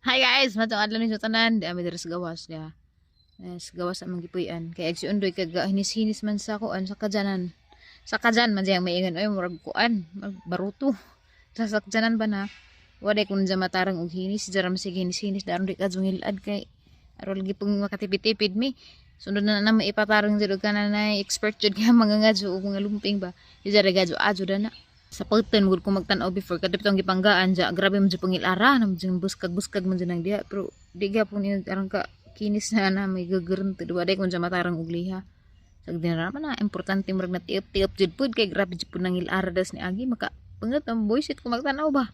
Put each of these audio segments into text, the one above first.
Hi guys, matong adlaw ni sa tanan, di ami diri sa gawas diha. Yes, gawas among gipuy-an. Kay si Undoy kag hinis-hinis man sa kuan sa kadyanan. Sa kadyan man siyang maingon oy murag kuan, baruto. Sa sakjanan ba na? Wala kun dyan matarang og hinis, dyan man sige hinis-hinis daron di ka jungilad kay aron lagi pong makatipid-tipid mi. Sunod na na maipatarang jud og kana na expert jud nga mga ngadyo og mga lumping ba. Di dyan gadyo adyo na. Sa pagtan mo ko magtan-aw before kadto bitong gipanggaan dya grabe man jud pangilara na jud buskag-buskag man jud nang diha pero di gyapon ni aron ka kinis na na may gagurun to di kun dya matarang og liha. Sag dinara man na importante murag na tiop-tiop jud pud kay grabe jud pud nang ilara das ni agi maka pangat ang boysit ko magtan-aw ba.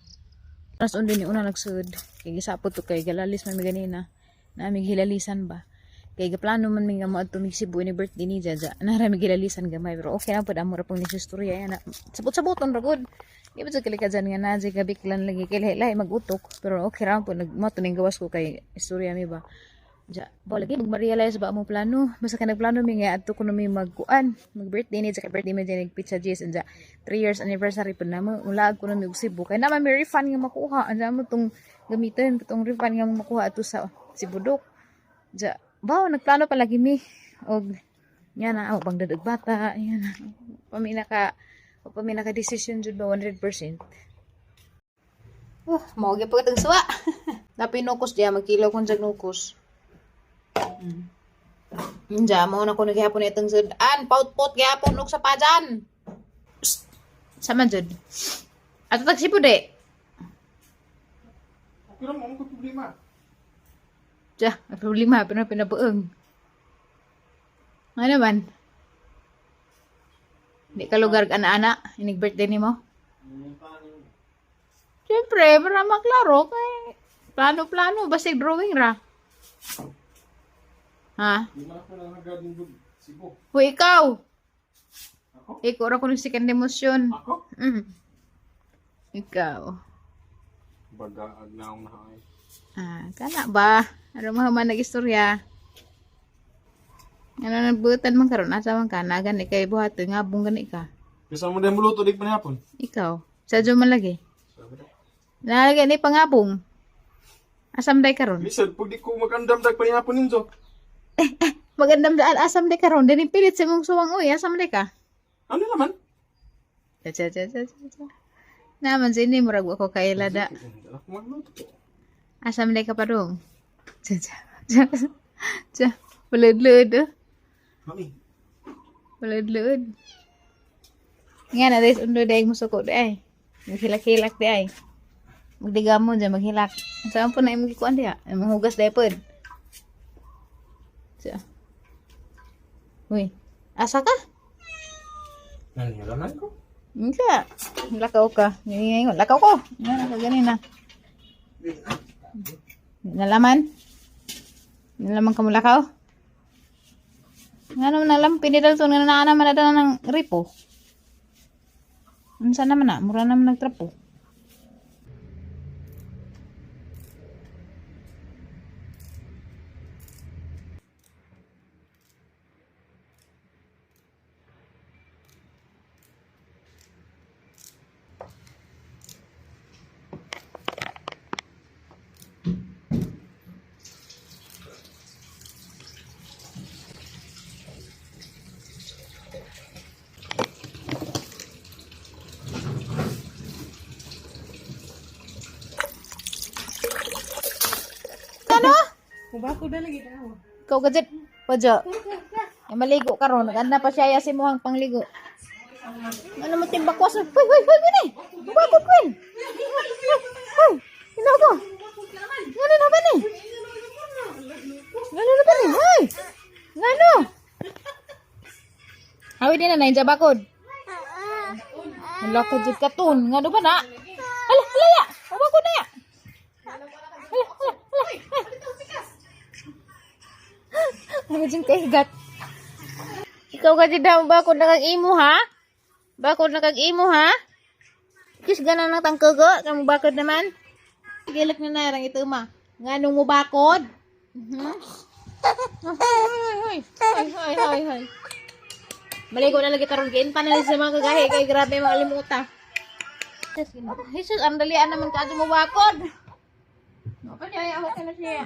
Ras undo ni una nagsud kay gisapot to kay galalis man mi ganina na mi hilalisan ba. Kay gaplano man mi nga moadto mig Cebu ni birthday ni Jaja. Nara mi gilalisan gamay pero okay na pud amo ra pong ni istorya yan. Sabot-saboton ra gud. Di ba sa kalikajan nga na jay kabiklan lagi kay lahi-lahi magutok pero okay ra pud nagmo to ning gawas ko kay istorya mi ba. Ja, ba lagi mag-realize ba among plano? Basta ka nagplano mi nga adto kuno mi magkuan, mag-birthday ni Jaja birthday mi jay pizza J's anja 3 years anniversary pud namo. Ulaag kuno mi og Cebu kay naman may refund nga makuha. Anja mo tong gamiton tong refund nga makuha ato sa Cebu Dok. Ja, ba nagplano pa lagi mi og yan na oh, pangdad og bata yan na. Pamina ka decision jud ba 100%. Oh, mao gyud pagkatang suwa. Napinukos diya magkilaw kon jag nukos. Nja, mao na ko naghihapon itong sudan. Paut-pot gihapon og sa pajan. Psst. Sama jud. Ato tagsipo de. Pero mo ko problema. Ja, may problema pero pinabuong. Ano naman? Di ka lugar ana-ana, inig birthday nimo? Siyempre, para maklaro kay plano-plano basig drawing ra. Ha? Di man ako nangagad ng Cebu. Huy, ikaw. Ako? Ikaw ra ko ng second emotion. Ako? Ikaw. Bagaag na akong nakaay. Ah, kana ba? Ano mo man nag-istorya? Ano nagbutan man karon asa man ka na gani kay buhaton nga bung gani ka. Bisa mo din muluto di pa nihapon. Ikaw. Sa man lagi. Sabi na. Nalagay ni pangabong. Asam day karon. Bisan pag di ko magandam dag pa nihapon ninyo. Magandang daan asam day karon. Dini pilit sa mong suwang uy, asam day ka. Ano naman? Cha cha cha cha cha, cha. Naman sini murag wa ko kaila da. Hindi ako magluto. Asam day ka pa dong. Cha cha. Cha. Cha. Balud-lud. Oh. Mami. Balud-lud. Nga na des undo day musuko day. Maghilak-hilak day. Magdigamo dyan, maghilak. Saan po na imong gikuan diha? Imong hugas day pod. Cha. Uy, asa ka? Nangyalaman ko. Hindi. Lakaw ka. Ngayon, lakaw ko. Nga na, kaganin na. Nalaman? Nalaman ka mo lakaw? Nga naman nalam, pinidalton nga na naman na ng ripo. Unsa naman na? Mura naman nagtrapo. Ano? Mubako na lagi na ako. Ikaw gadget. Padyo. Ay, maligo ka ron. Ganda pa siya si muhang pangligo. Ano mo timbakwas? Hoy, hoy, hoy, hoy! Bakot, Queen! Hoy! Ino ko! Ngano na ba ni? Ngano na ba ni? Hoy! Ngano? Hawi din na na bakod. Hala ka jud katon. Ngano ba na? Hala, hala ya! Bakod na ya! Hala, hala, hala! Ano dyan kay higat? Ikaw kasi daw bakod na kag imo ha? Bakod na kag imo ha? Kis ganan ng tangkago, kamo bakod naman. Gilak na narang ito ma. Nganong mo bakod? Mhm. Hoy, hoy, hoy, hoy, hoy. Maligo na lagi karon giin pa na sa mga kagahi kay grabe mga limuta. Jesus, ang dalian naman kaadto mo bakod. Pa niya, okay na siya.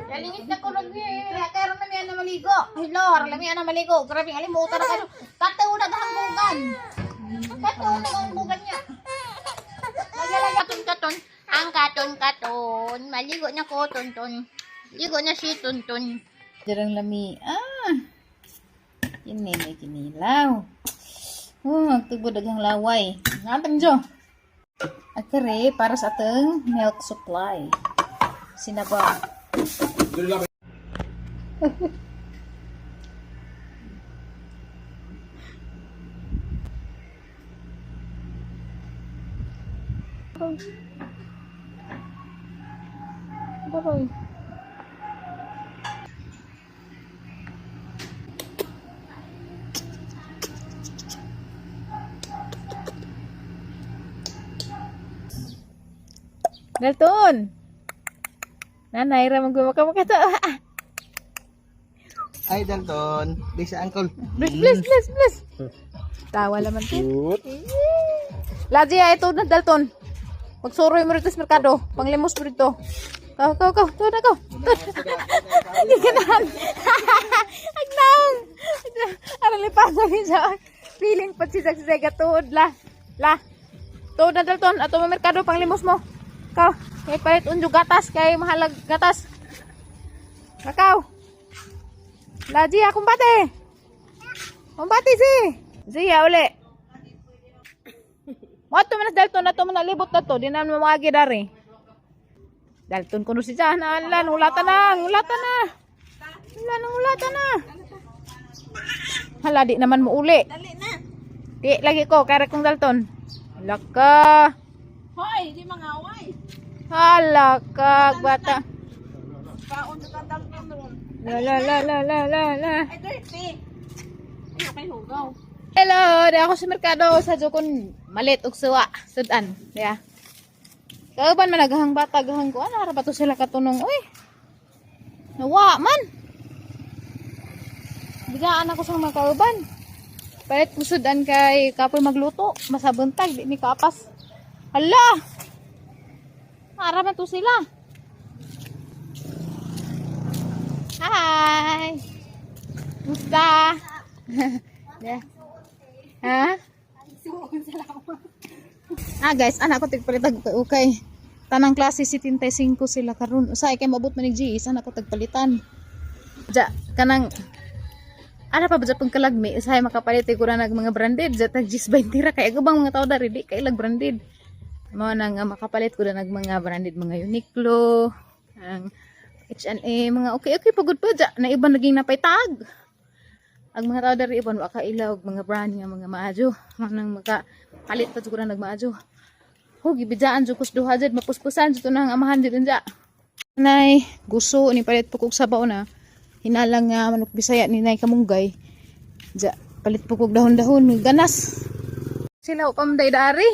Kalingit na kulog niya. Karon na niya na maligo. Hello, lami na maligo. Grabe alimutan na kayo. Kataw na gahangbugan. Kataw na gahangbugan niya. Katon katon, ang katon katon, maligo na ko tonton. Ligo na si tonton. Dirang lami. Ah. Kini may kinilaw. Oh, magtubo daghang laway. Natin jo. Akere para sa atong milk supply. Sinaba. Baroy. Dalton! Nanay, ramang gumakamakato. Ay, Dalton. Di sa uncle. Bless, bless, bless, bless. Tawa laman ko. Shoot. Laji, ito na Dalton. Magsuroy mo rito sa merkado. Panglimos mo rito. Kaw, kaw, kaw. Tuod na, kaw. Tuod. Giganahan. Agnaong. Aron lipasan ni siya. Feeling pa si Zagsega. Tuod la. La. Tuod na Dalton. Ato mo merkado. Panglimos mo. Kaw. Kay palit unjo gatas. Kay mahalag gatas. Kakaw. Laji, akong bate. Kumbate si. Zia, uli. Mo to man Dalton na to man nalibot na to, di na mo maagi dari. Dalton kuno si Jan, alan ulata na, ulata na. Wala nang ulata na. Hala di naman mo uli. Dali na. Di lagi ko kare kong Dalton. Hala ka. Hoy, di mangaway. Hala ka bata. Kaon na Dalton ron. La la la la la la la. Ay, dirty. Ay, okay, hugaw. Hello, di ako sa merkado sa jokon malit og suwa sudan. Ya. Kauban man nagahang bata gahang ko ana ra ba to sila katunong oy. Nawa man. Bigaan ako sa mga kauban. Palit ko sudan kay kapoy magluto, masabuntag di mi kaapas. Hala. Ara man to sila. Hi. Musta? Yeah. Ha? Ah guys, anak ko tigpalitag ukay ukay. Tanang klase 75 sila karon. Usay kay maabot man ni GS, anak ko tagpalitan. Ja, kanang ana pa ba ja pang kalagmi usahay makapalit ko na nag mga branded ja tag GS 20 ra kay gubang mga tao dari di kay lag branded. Mao na nga makapalit ko na nag mga branded mga Uniqlo, ang H&M, mga okay okay pagod pa ja na iba naging napay tag ang mga tao dari ibon wa ka ilaw og mga brand nga mga maayo manang maka palit pa jud ko na nagmaayo ho gibidaan jud kus duha jud mapuspusan jud to na ang amahan jud unja nay gusto ni palit po kog sabaw na hinalang nga manok bisaya ni nay kamunggay ja palit po kog dahon-dahon ganas sila upamday dari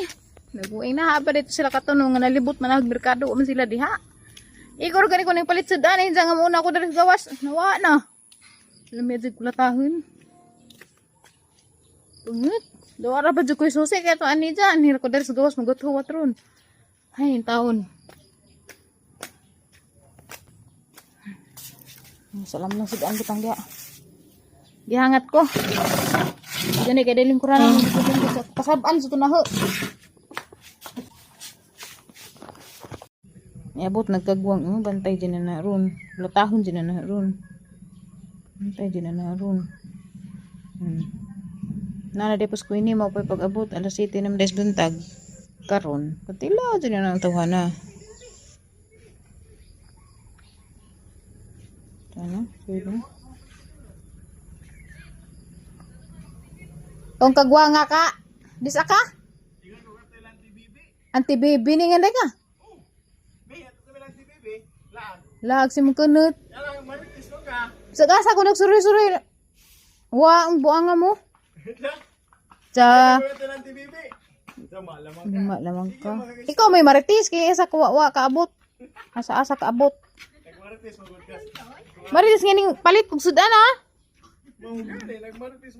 naguing na haba dito sila katunong nga nalibot man ang merkado man sila diha. Igor gani ko ning palit sa daan nga muna ko diri sa gawas nawa na. Alam medyo kulatahon. Pungit. Dawara ba dyan ko'y susi? Kaya to ani dyan. Hirap ko dari sa gawas. Maguthuwat ron. Ay, yung taon. Salam lang sa daan kitang diya. Gihangat ko. Gani kay daling kuran. Pasabaan sa tunaho. Iabot nagkagwang oh, bantay dyan na na ron. Latahon dyan na na ron. Antay din na na ron. Nana di ko ini mo pa'y pag-abot alas 7 ng des buntag. Karon, katila dyan na ang tawhana. Ano? Sige. Kung kagwa nga ka, disa ka? Anti baby ni nga ka? Lag si mong kunot. Sa gasa ko nagsuroy-suroy. Wa ang buanga mo. Sa malamang ka. Ikaw may marites kaya isa ko wa kaabot. Asa asa kaabot. Marites nga ning palit kog sudan ah.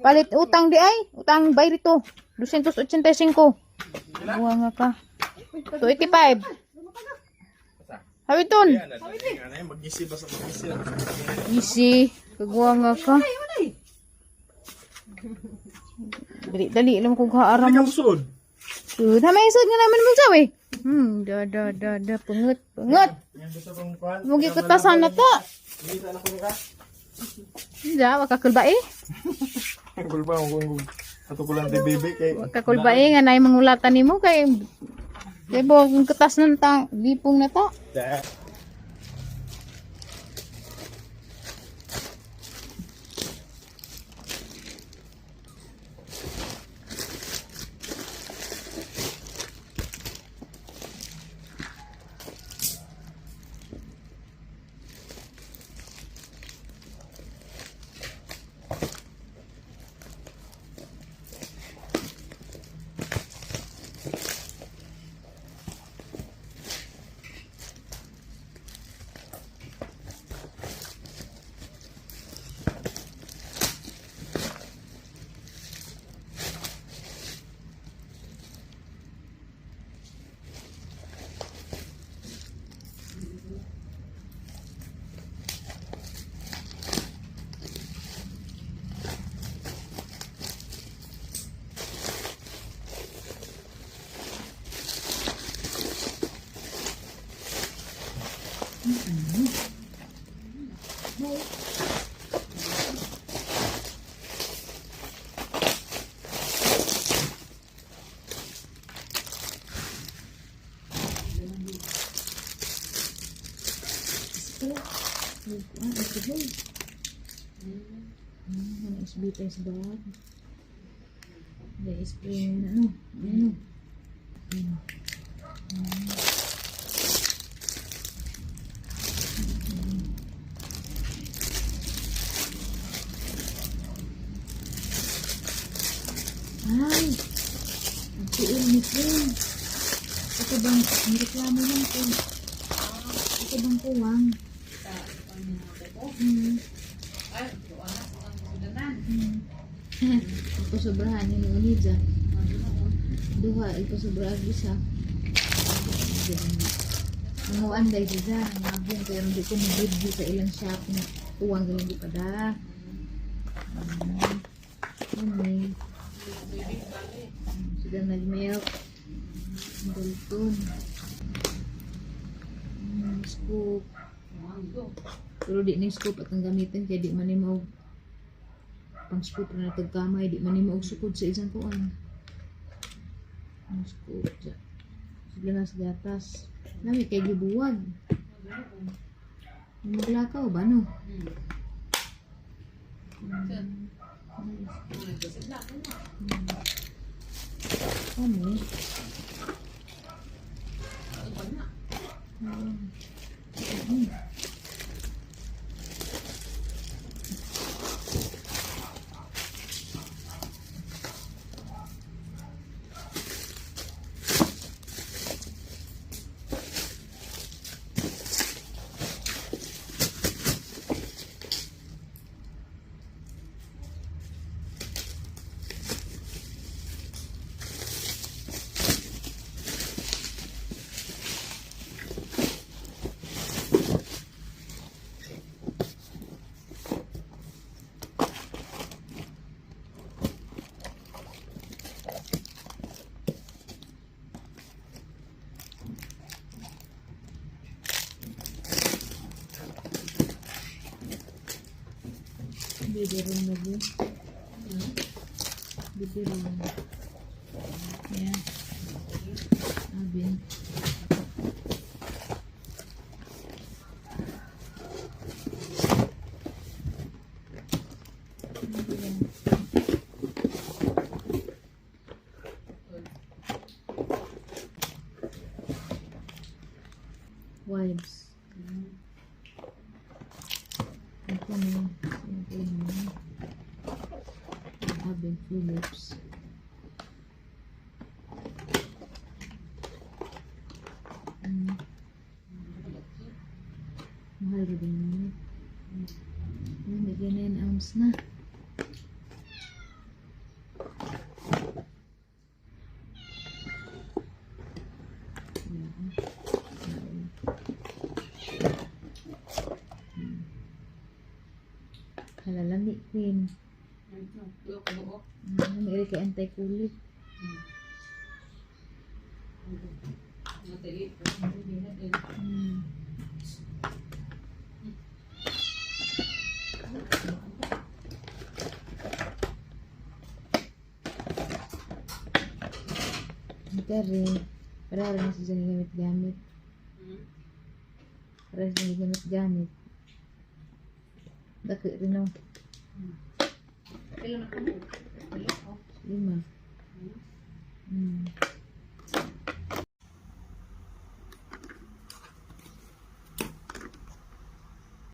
Palit utang di ay, utang bay rito. 285. Buanga ka. 285. Hawiton. Mag-isi ba sa mag-isi? Easy. Kagwa nga ka. Dali, dali. Alam kong kaaram Hindi mo. ka musulod. Sud. Hamay, sud nga naman mo sawi. Da, da, da, da. Pungot, pungot. Yan gusto kong kuhan. Mugi kutasan na ta. Hindi sana ko ka. Hindi, wakakulba eh. Kulba mo kung ato ko lang di baby kay. Wakakulba eh, nga na mangulatan nimo kay kay bo kung kutas ng tang lipong na ta. Da. SB test ba? The spray ano? Ano? Ay! Ang tiil ni Pring. Ito bang, may reklamo lang ko. Ito bang kuwang? Ipasobrahan ni Onidja. Duha, ipasobra ang isa. Nanguan dahil siya. Nabong kaya hindi ko mag-review sa ilang shop na kuwang galing di pa da. Ano? Sila nag-milk. Dalton. Scoop. Pero di na yung scoop at ang gamitin kaya di man mo pang scoop na natagkamay di man nimo og sukod sa isang kuan. Ang scoop dya. Sila na sa gatas. Nami kay gibuwag. Maglakaw ba no? Ano? Bibirin mo ba? Bibirin mo. Ayan. Abin. Wives. Ito na. Ito na. Abin Phillips. Mahal rin din naman. Ay, may 9 ounce na. Yeah. Halalami, queen. Buok-buok. May kay antay kulit. Dari, para rin sa gamit-gamit. Para sa gamit-gamit. Daki rin oh. Pila na kamo? Pila ko. 5.